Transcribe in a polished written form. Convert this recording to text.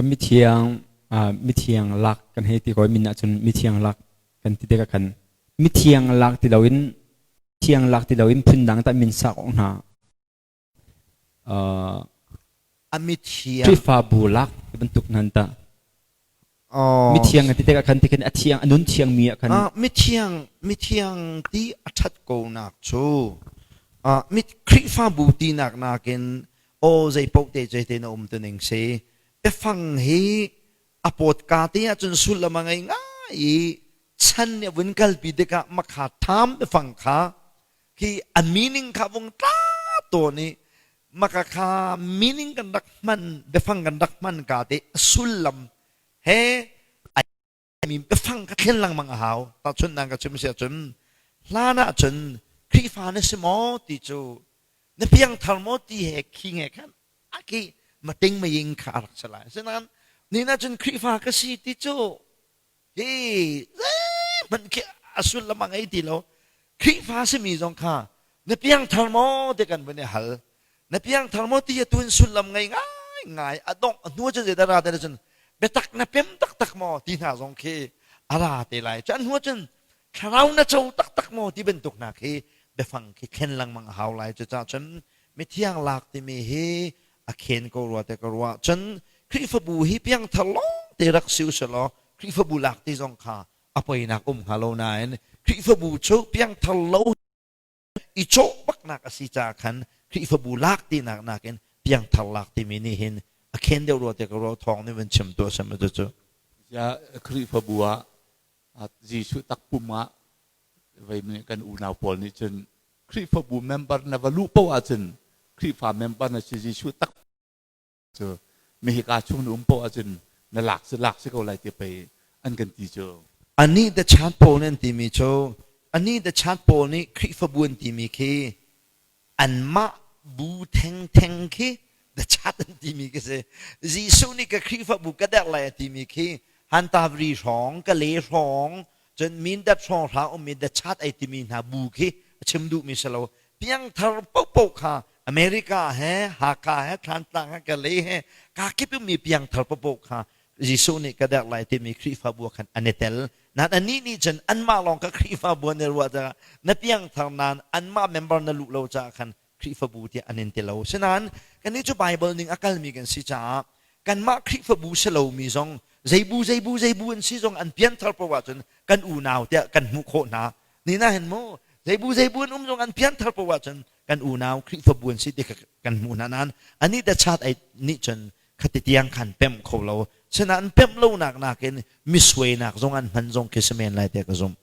Kan mithiang mithiang lak kan hei ti ko min ahcun mithiang lak kan ti tikah khan mithiang lak ti loin thiang lak ti loin phundang tah min sak awk hna. A mithiang Khrihfabu lak ti bantuk nan tah. Mithiang ti tikah khan tikhin a thiang a nun thiang mi ah khan Mithiang mithiang ti a ṭhat ko nak cu mit Khrihfabu tinak nakin aw zei paoh te te na um tuning si biafang hi a pawtka te ahcun sullam a ngei ngai i chan nih a vun kalpi tikah makha ṭham biafang kha khi a meaning kha vung tla tawn i maka kha meaning kan rak hman biafang kan rak hman ka te sullam he mi biafang ka thlen lengmang a hau. Tahchunhnak ka chim si ahcun hlan ahcun Khrihfa na si maw ti cu na piangthar maw ti he khi nge khan a ki mating maying kha a rak si lai. Asinain ni ahcun Khrihfa ka si ti cu hi zeihmanh khi a sullam a ngei ti lo. Khrihfa simi zong kha na piangthar maw ti kan vun i hal. Na piangthar maw ti atu in sullam ngei ngai ngai a dongh a hnu cun zeidah ra te cun biatak na pem taktak maw ti hna zong khi a ra te lai. Cu an hnu cun thlarau na co taktak maw ti bantuk hna khi biafang khi thlen lengmang a hau lai. Cucaah cun mithiang lak timi hi a khen ko rua te ka ruah. Cun Khrihfabu hi piangthar lawng te rak si usih law Khrihfabu lak ti zong kha a poinak um hnga lo nain Khrihfabu cu piangthar lo i cawh baknak a si caah khan Khrihfabu lak tinak nakin piangthar lak timi nih hin a khen deuh rua te ka ruah. Thawng nih van chim tuah sam cu cu. Ya Khrihfabu ah Jesuh takpum ah vei kan unau pawl nih cun Khrihfabu member na va luh paoh ahcun Khrihfa member na si, Jesuh tak cu mi hika chung na um paoh ahcun na lak si lak si ko lai ti pei an kan ti cu. Anih the chat pawl nih an timi cu, anih the chat pawl nih Khrihfabu an timi khi anmah bu thengtheng khi the chat an timi khi si. Jesuh nih ka Khrihfabu ka derh lai a timi khi Hantavri hrawng, Kale hrawng, cun Mindat hrawng hra ummi the chat ai timi hna bu khi a chim duhmi si lo. Piangthar paohpaoh kha America he, Hakha he, Thlantlang he, Kalay he, kakip ummi piangthar paohpaoh kha Jesuh nih ka derh lai timi Khrihfabu ah khan an i tel. Nain anih nih cun anmah lawng kha Khrihfabu an i ruah caah na piangthar nain anmah member na luh lo caah khan Khrihfabu tiah an in ti lo. Sinain kannih cu Bible ning a kalmi kan si caah kanmah Khrihfabu si lomi zong zeibu zeibu zeibu an si zong an pianthar paoh ahcun kan unau tiah kan hmuh khawh hna. Ni na hin mu zeibu zeibu an um zong an pianthar paoh ahcun kan unau Khrihfabu an si ti kan hmuh hna nain anih the chat ai nih cun khati tiang khan pemh kho lo. Sinain pemh lonak nakin misuainak zong an hman zong khi si men lai tiah ka zumh.